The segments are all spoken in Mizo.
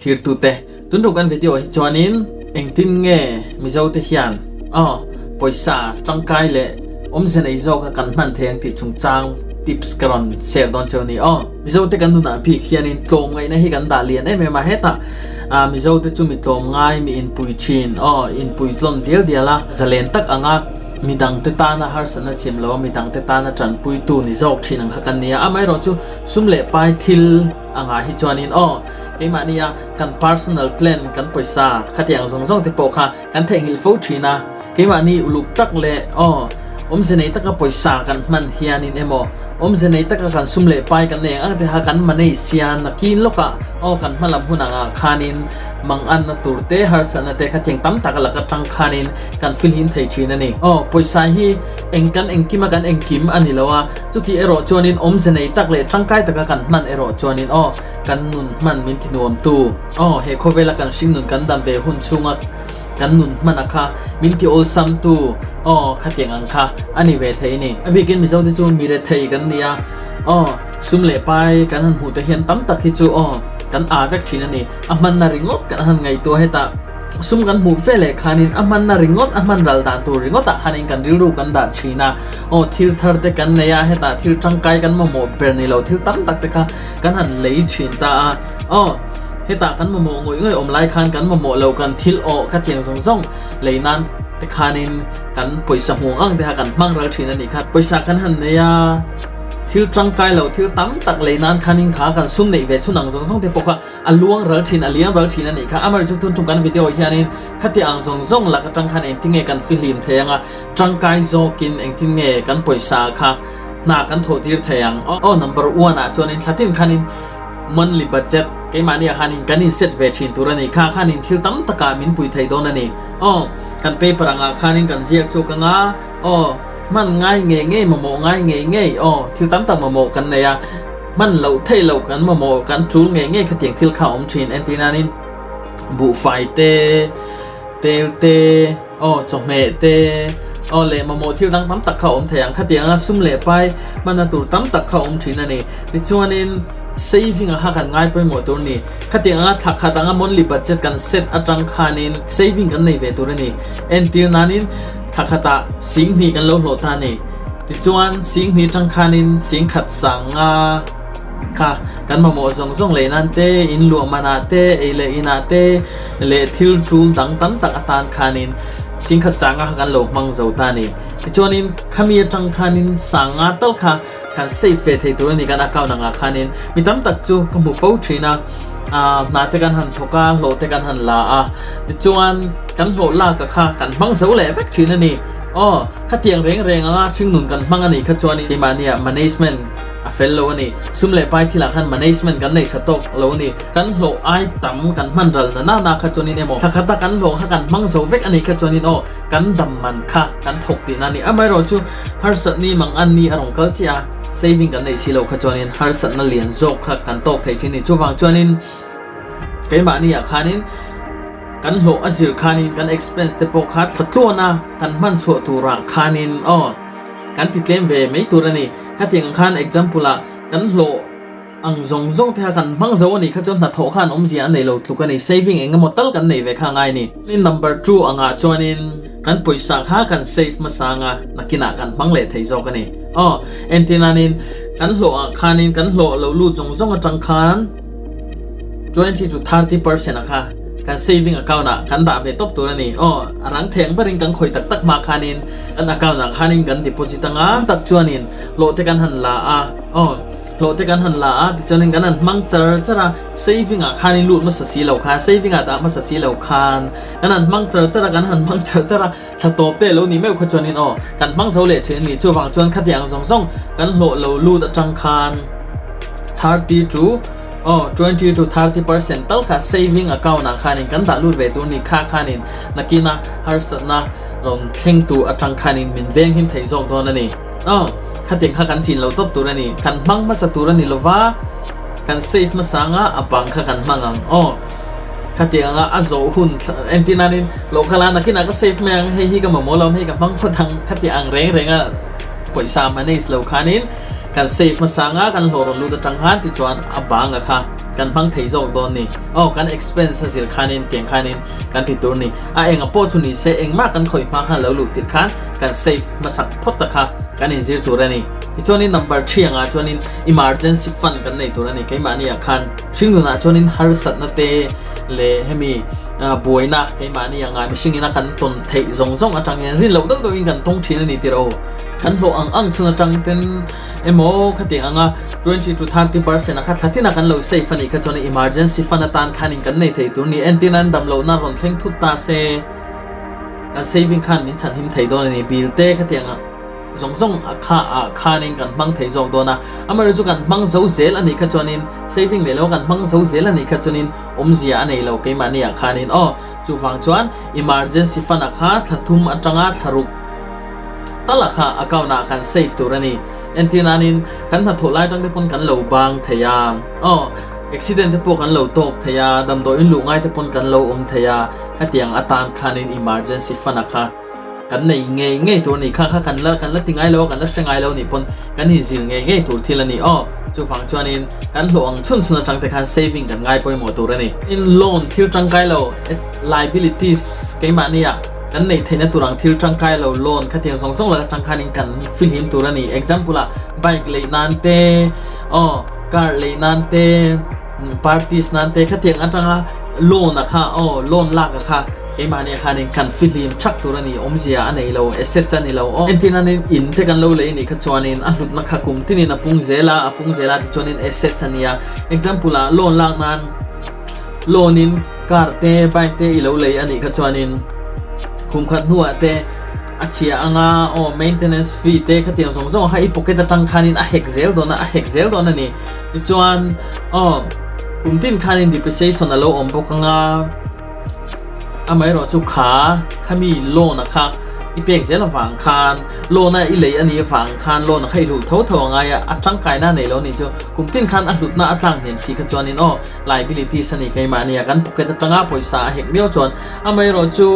Thlirtute, tun tum kan video ah hi chuanin engtin nge Mizote hian aw pawisa tangkai leh awmze nei zawka kan hman thei ang tih chungchang tips ka rawn share dawn cheu a ni aw. Mizote kan nunah bik hianin tlawmngaihna hi kan dah lian em em a, hetah Mizote chu mi tlawmngai, mi inpui thin aw, inpui tlawn dial dial a, zalen tak anga midangte tana harsatna siam lo a, midangte tana tanpuitu ni zawk thin ang kha kan ni a, amaherawhchu sum leh pai thil Angah hi chuanin aw, keimahnia kan personal plan, kan pawisa khatiang zawng zawng te pawh kha kan theihnghilh fo thin a. Keimahni uluk tak leh aw, awmze nei taka pawisa kan hman hianin emaw, awmze nei taka kan sum leh pai kan nei ang ang te kha kan manei sian nakin lawkah aw kan hmalam hun angah khanin manganna tur te, harsatna te khatiang tam tak lak atang khanin kan filhim thei thin a ni. Aw, pawisa hi eng kan engkima kan engkim a ni lo a. Chutih erawh chuanin awmze nei tak leh tangkai taka kan hman erawh chuanin aw, kan nun hman min ti nuamtu. Aw, he khawvela kan hringnun kan dam ve hun chhunga kan nun hman a kha min ti awlsamtu aw, khatiang ang kha a ni ve thei a ni. A bikin Mizote chu mi rethei kan ni a, aw, sum leh pai kan han hmuh te hian tam tak hi chu aw, kan aa vek thin a ni. A hmanna ringawt kan han ngaihtuah hetah. Sum kan hmuh fe leh khanin a hmanna ringawt, a hman ral dan tur ringawtah khanin kan rilru kan dah thin a. Aw, thil thar te kan nei a, hetah thil tangkai kan mamawh ber ni lo thil tam tak te kha kan han lei thin ta a. Aw, hetah kan mamawh ngawih ngawih awm lai khan kan mamawh lo kan thil awh khatiang zawng zawng lei nan te khanin kan pawisa hmuh ang te kha kan hmang ral thin a nih kha. Pawisa kan han nei a. Thil tangkai lo thil tam tak lei nan khanin kha kan sum neih ve chhun ang zawng zawng te pawh kha A luang ral thin, a liam ral thin a nih kha. Amar chu tun tum kan video hianin khati ang zawng zawng lak atang khan engtin nge kan fihlim thei anga, tangkai zawkin engtin nge kan pawisa kha hna kan thawh tir thei ang. Aw number one ah chuanin thla tin khanin monthly budget keimahni ah khanin kan in set ve thin tur a nih kha. Khanin thil tam takah min pui thei dawn a ni. Aw kan paper angah khanin kan ziak chhuak anga, aw hman ngai ngei ngei mamawh ngai ngei ngei aw thil tam tak mamawh kan nei a. Hman loh theih loh kan mamawh kan tul ngei ngei khatiang thil kha a awm thin. Entir nanin buhfai te, tel te, aw chawhmeh te, aw leh mamawh thil dang tam tak kha a awm thei ang. Khatianga sum leh pai hmanna tur tam tak kha a awm thin a ni. Tichuanin saving a kha kan ngai pawimawh tur a ni. Khatiang anga thla khat anga monthly budget kan set atang khanin saving kan nei ve tur a ni. Entir nanin thla khatah singhnih kan lo hlawh ta a ni. Tichuan, Singhnih atang khanin Singkhat sanga kha kan mamawh zawng zawng leh nan te, in luah manah te, ei leh inah te leh thil tul dang tam tak atan khanin Singkhat sanga kha kan lo hmang zo ta a ni. Tichuanin, khami atang khanin sanga tal kha kan save ve thei tur a ni kan account angah khanin. Mi tam tak chu ka hmu fo thin a, hna te kan han thawk a, hlawh te kan han la a, tichuan kan hlawh lak a kha kan hmang zo leh vek thin a ni. Aw, khatiang reng reng anga hringnun kan hmang a nih kha chuan keimahnia management a fel lo a ni. Sum leh pai thilah khan management kan nei tha tawk lo a ni. Kan hlawh ai tam kan hman ral na na na kha chuanin emaw thla khata kan hlawh kha kan hmang zo vek a nih kha chuanin aw kan dam man kha kan thawk tihna a ni. Amaherawhchu chu harsatni mangan ni a rawn kal chiah a, saving kan neih si loh kha chuanin harsatna lian zawk kha kan tawk thei thin a ni. Chuvang chuanin keimahniah khanin. Kan hlawh a zir khanin kan expense te pawh kha thla tluan a, kan hman chhuah turah khanin aw kan ti tlem ve mai tur a ni. Khatiang ang khan example ah kan hlawh ang zawng zawng te kha kan hmang zo a nih kha chuan hnathawh khan awmzia a nei lo tluk a ni, saving eng emaw tal kan nei ve kha ngai a ni. Number two angah chuanin kan pawisa kha kan save hmasa anga nakinah kan hmang leh thei zawk a ni. Aw entirnanin kan hlawh ah khanin kan hlawh lo lut zawng zawng atang khan, 20 to 30 percent a kha kan saving account ah kan dah ve tawp tur a ni. Aw, a rang theng berin kan khawih tak tak hma khanin kan account ah khanin kan deposit anga tak chuanin hlawh te kan han la a, aw, hlawh te kan han la a tichuanin kan han hmang char char a, saving ah khanin lut hmasa si lo khan, saving ah dah hmasa si lo khan kan han hmang char char a, kan han hmang char char a, thla tawp te lo ni meuh kha chuanin aw, kan hmang zo leh thin a ni. Chuvang chuan khatiang zawng zawng kan hlawh lo lut atang khan 30 to Aw, 20 to 30% tal kha saving account ah khanin kan dah lut ve tur ni kha khanin nakina harsatna rawn thleng tur atang khanin min veng him thei zawk dawn a ni. Aw, khatiang kha kan chin lo tawp tur a ni. Kan hmang hmasa tur a ni lova, kan save hmasa anga a bang kha kan hmang ang. Aw, khatiang anga a zawh hun entir nanin local a nakinah ka save mai ang, hei hi ka mamawh lo, hei ka hmang phawt ang, khatiang ang reng renga pawisa manage lo khanin, Kan save hmasa anga kan hlawh rawn lut atang khan tichuan a banga kha kan hmang thei zawk dawn ni. Aw kan expense a zir khanin tiang khanin kan ti tur ni. A enga pawh chu ni se engmah kan khawih hma khan lo luh tirh khan kan save hmasak phawt ta kha kan inzir tur a ni. Tichuanin number thiangah chuanin emergency fund kan nei tur a ni keimahni ah khan. Hringnunah chuanin harsatna te leh hemi buaina keimahni anga mihring ina kan tawn theih zawng zawng atang hian rin loh deuh deuhin kan tawng thin a ni tirh aw. Kan hlawh ang ang chhun atang ten emaw khatiang anga 20 to 30% a kha thla tin a kan lo save a nih kha chuan emergency fund atan khanin kan nei thei tur a ni. Entirna an dam lohna rawn thleng thut ta se kan saving khan min chhanhim thei dawn a ni. Bill te khatiang a. Zawng zawng a kha ah khanin kan hmang thei zawk dawn a, amaherawhchu chu kan hmang zo zel a nih kha chuanin saving nei lo kan hmang zo zel a nih kha chuanin awmzia a nei lo keimahni ah khanin aw. Chuvang chuan emergency fund ah kha thla thum atanga thla ruk tal ah kha account ah kan save tur a ni. Entir nanin kan hnathawh lai atang te pawn kan lo bang thei a, aw accident te pawh kan lo tawk thei a, damdawiin luh ngai te pawn kan lo awm thei a, khatiang atan khanin emergency fund ah kha. Kan nei ngei ngei tur a ni. Kha kha kan la kan la ti ngai lo a, kan la hre ngai lo nih pawn kan inzir ngei ngei tur thil a ni aw. Chuvang chuanin kan hlawh ang chhun chhun atang te khan saving kan ngai pawimawh tur a ni. In loan thil tangkai lo, liabilities, keimahnia kan neih theihna tur ang thil tangkai lo loan khatiang zawng zawng lak atang khanin kan fihlim tur a ni. Example ah bike lei nan te, aw car lei nan te, parties nan te khatiang atanga loan a kha aw loan lak a kha Keimahni khanin kan fihlim thak tur a ni, awmzia a nei lo, assets a ni lo aw. Entir nanin in te kan lo lei nih kha chuanin a hlutna kha kum tinin a pung zel a, a pung zel a tichuanin assets a ni a. Example ah loan lak nan loan in car te bike te i lo lei a nih kha chuanin kum khat hnuah te a chhia anga aw maintenance fee te khatiang zawng zawng kha i pocket atang khanin a hek zel dawn a, a hek zel dawn a ni. Tichuan aw kum tin khanin depreciation a lo awm bawk anga. Amaherawh chu kha khami loan a kha i pek zel avang khan loan a i lei a nih avang khan loan a kha i rulh tho tho a ngai a, a tangkaina a nei lo nih chu kum tin khan a hlutna a tlang hnem si kha chuanin aw liabilities a ni keimahni a kan pocket atanga pawisa a hek miau chuan amaherawh chu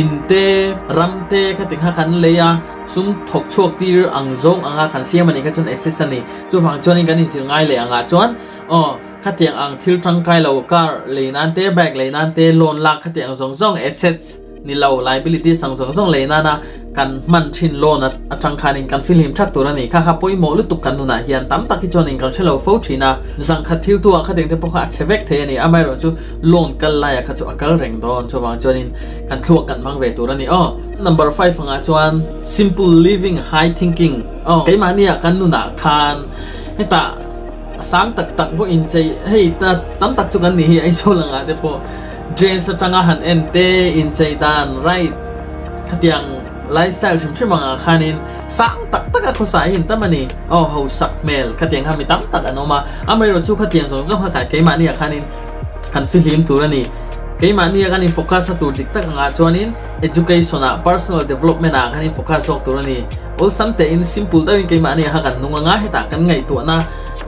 in te ram te khati kha kan lei a sum thawk chhuak tir ang zawng anga kan siam a nih kha chuan assets a ni chuvang chuanin kan inzir ngai leh angah chuan aw Khatiang ang thil tangkai lo car lei nan te, bike lei nan te, loan lak khatiang zawng zawng assets ni lo liabilities ang zawng zawng lei nana kan hman thin loan atang khanin kan fihlim that tur a ni. Kha kha pawimawh lutuk kan nunah hian tam tak hi chuanin kan hre lo fo thin a, zangkhat thil tu ah khatiang te pawh kha a chhe vek thei a ni. Amaherawh chu loan kal laiah kha chu a kal reng dawn chuvang chuanin kan thluak kan hmang ve tur a ni aw. Number five angah chuan simple living high thinking aw. Keimahnia kan nunah khan hetah. Sang tak tak pawh inchei hei ta tam tak chu kan nih hi Aizawl angah te pawh dress atanga han en te inchei dan right khatiang lifestyle hrim hrim angah khanin sang tak tak a khawsa hi an tam a ni aw hausak hmel khatiang kha mi tam tak an awm a amaherawh chu khatiang zawng zawng kha kai keimahni ah khanin kan fihlim tur a ni keimahni a kan in focus na tur dik tak angah chuanin education ah personal development ah khan in focus zawk tur a ni. Awlsam tein simple deuhin keimahni kha kan nung anga hetah kan ngaihtuahna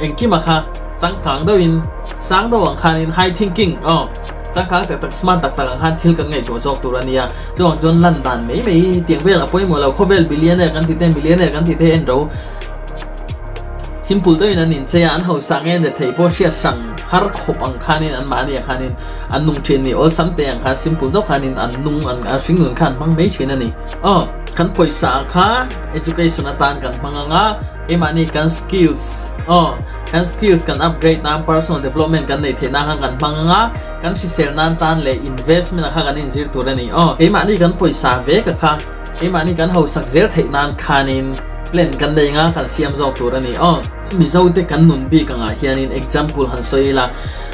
engkima kha changkang deuhin sang deuh ang khanin high thinking aw changkang tak tak smart tak tak ang khan thil kan ngaihtuah zawk tur a nia. Chuvang chuan lan dan mai mai tiang vel a pawimawh lo khawvel billionaire kan tih te millionaire kan tih te en ro simple deuhin an inchei a an hausa nge an retheih pawh hriat sang har khawp ang khanin an mahni ah khanin an nung thin a ni awlsam te ang khan simple deuh khanin an nung an hring nun kha an hmang mai thin a ni aw. Kan pawisa kha education atan kan hmang ang a, keimahni kan skills aw kan skills kan upgrade nan personal development kan neih theih nan khan kan hmang ang a, kan hrisel nan tan leh investment ah kha kan inzir tur a ni aw. Keimahni kan pawisa vek a kha keimahni kan hausak zel theih nan khanin plan kan nei ang a, kan siam zawk tur a ni aw. Mizo te kan nun bik angah hianin example han sawi ila,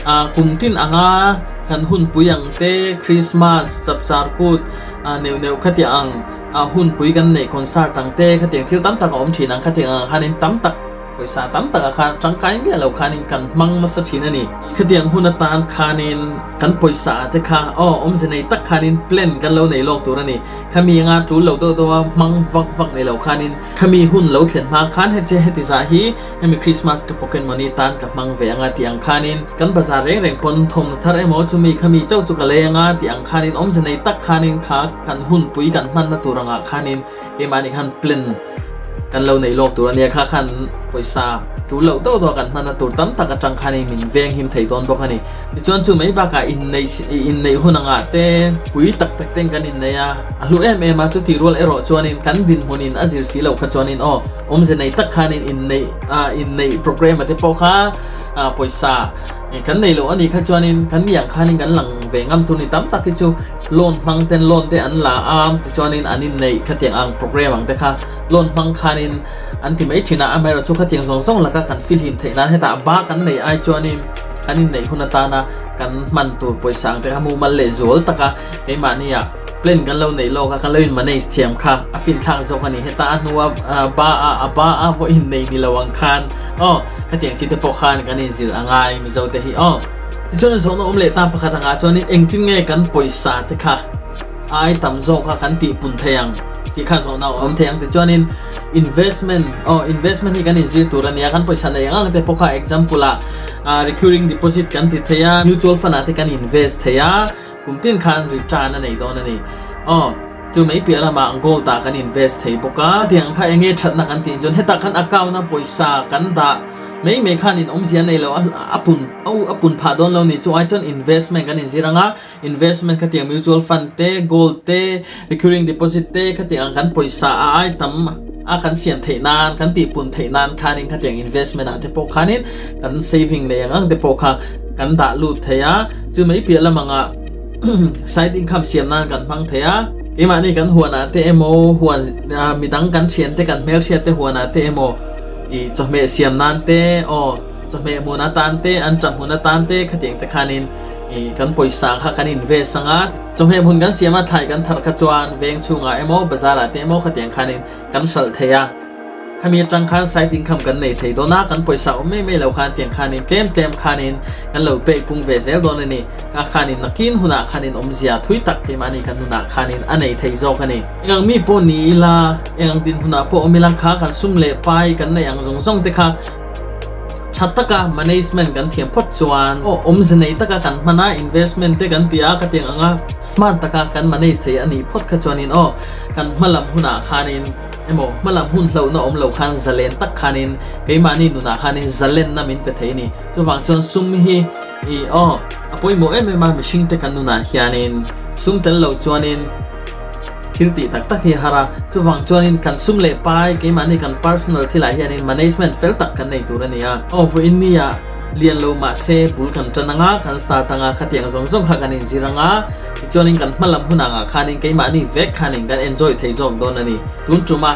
ah kum tin anga kan hunpui ang te Christmas, Chapchar Kut, A neuh neuh khatiang ang a hunpui kan neih concert ang te khatiang thil tam tak a awm thin ang khatiang ang khanin tam tak pawisa tam tak a kha tangkai miah lo khanin kan hmang nasa thin a ni. Khatiang hun atan khanin kan pawisa ah te kha aw awmze nei tak khanin plan kan lo nei lawk tur a ni. Khami anga tul lo deuh deuh a hmang vak vak nei lo khanin khami hun lo thlen hma khan heti heti zah hi Hemi Christmas ka pocket money tan ka hmang ve anga tih ang khanin kan bazar reng reng pawn thawmhnaw thar emaw chumi khami chauh chu ka lei anga tih ang khanin awmze nei tak khanin kha kan hunpui kan hmanna tur angah khanin keimahni khan plan kan lo nei lawk tur ania kha khan pawisa. Tul loh deuh deuh a kan hmanna tur tam tak atang khanin min veng him thei dawn bawk a ni. Tichuan chu mai bakah inneih inneih hun angah te pui tak tak ten kan innei a, a hlu em em a, chutih rual erawh chuanin kan dinhmunin a zir si loh kha chuanin aw awmze nei tak khanin inneih inneih programme a te pawh kha pawisa kan nei loh a nih kha chuanin kan ni ang khanin kan lang ve ngam tur ni tam tak hi chu loan hmang ten loan te an la a, tichuanin an inneih khatiang ang programme ang te kha loan hmang khanin An ti mai thin a, amaherawhchu khatiang zawng zawng laka kan filhim theih nan hetah ba kan neih ai chuanin kan inneih hun atana kan hman tur pawisa ang te kha mumal leh zual taka keimahnia plan kan lo neih lawk a, kan lo in manage thiam kha a finthlak zawk a ni. Heta a hnua ba a a ba a vaw innei ni lo ang khan aw khatiang chi te pawh khan kan inzir a ngai Mizo te hi aw. Tichuan a zawhna awm leh ta pakhat angah chuanin engtin nge kan pawisa te kha ai tam zawk a kan tih pun thei ang tih kha zawhna a awm thei ang tichuanin investment aw investment hi kan inzir tur a nia kan pawisa nei ang ang te pawh kha example ah ah recurring deposit kan ti thei a mutual fund ah te kan invest thei a kum tin khan return a nei dawn a ni aw chu mai piah lamah gold ah kan invest thei bawk a tiang kha eng nge thatna kan tih chuan hetah khan account a pawisa kan dah mai mai khan in awmzia nei lo a a pun a pun phah dawn lo ni chu ai chuan investment kan inzir ang a. Investment khatiang mutual fund te, gold te, recurring deposit te khatiang ang kan pawisa a ai tam a kan siam theih nan, kan tihpun theih nan khanin khatiang investment ah te pawh khanin kan saving nei ang ang te pawh kha kan dah lut thei a, chu mai piah lam anga side income siam nan kan hmang thei a. Keimahni kan huan ah te emaw, huan midang kan thian te kan hmelhriat te huan ah te emaw ih chawhmeh siam nan te aw chawhmeh hmun atan te an tah hmun atan te khatiang te khanin Ih, kan pawisa kha kan invest ang a, chawhmeh hmun kan siam a, thlai kan thar kha chuan veng chhungah emaw, bazar ah te emaw khatiang khanin kan hralh thei a. Khami atang khan side income kan nei thei dawn a, kan pawisa awm mai mai lo khan tiang khanin tlem tlem khanin kan lo pek pung ve zel dawn a ni. Ka khanin nakin hunah khanin awmzia thui tak keimahni kan nunah khanin a nei thei zawk a ni. Engang mi pawh ni ila, engang dinhmunah pawh awm ila kha kan sum leh pai kan neih ang zawng zawng te kha, Tha taka management kan thiam phawt chuan aw awmze nei taka kan hman a, investment te kan ti a, khatiang anga smart taka kan manage thei a nih phawt kha chuanin aw kan hmalam hunah khanin emaw hmalam hun hlauhna awm lo khan zalen tak khanin keimahni nunah khanin zalenna min pe thei a ni. Chuvang chuan sum hi ih aw a pawimawh em em a mihringte kan nunah hianin sum tel lo chuanin, Thil tih tak tak hi a har a, chuvang chuanin kan sum leh pai keimahni kan personal thilah hianin management fel tak kan nei tur a ni a. Aw vawiin nia lian lo mahse bul kan tan anga, kan start anga, khatiang zawng zawng kha kan inzir anga, tichuanin kan hma lam hun angah khanin keimahni vek khanin kan enjoy thei zawk dawn a ni. Tun tuma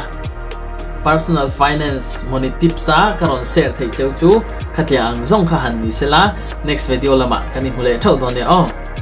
personal finance money tips a ka rawn share theih cheu chu khatiang ang zawng kha han ni sela, next video lamah kan inhmu leh theuh dawn nia aw.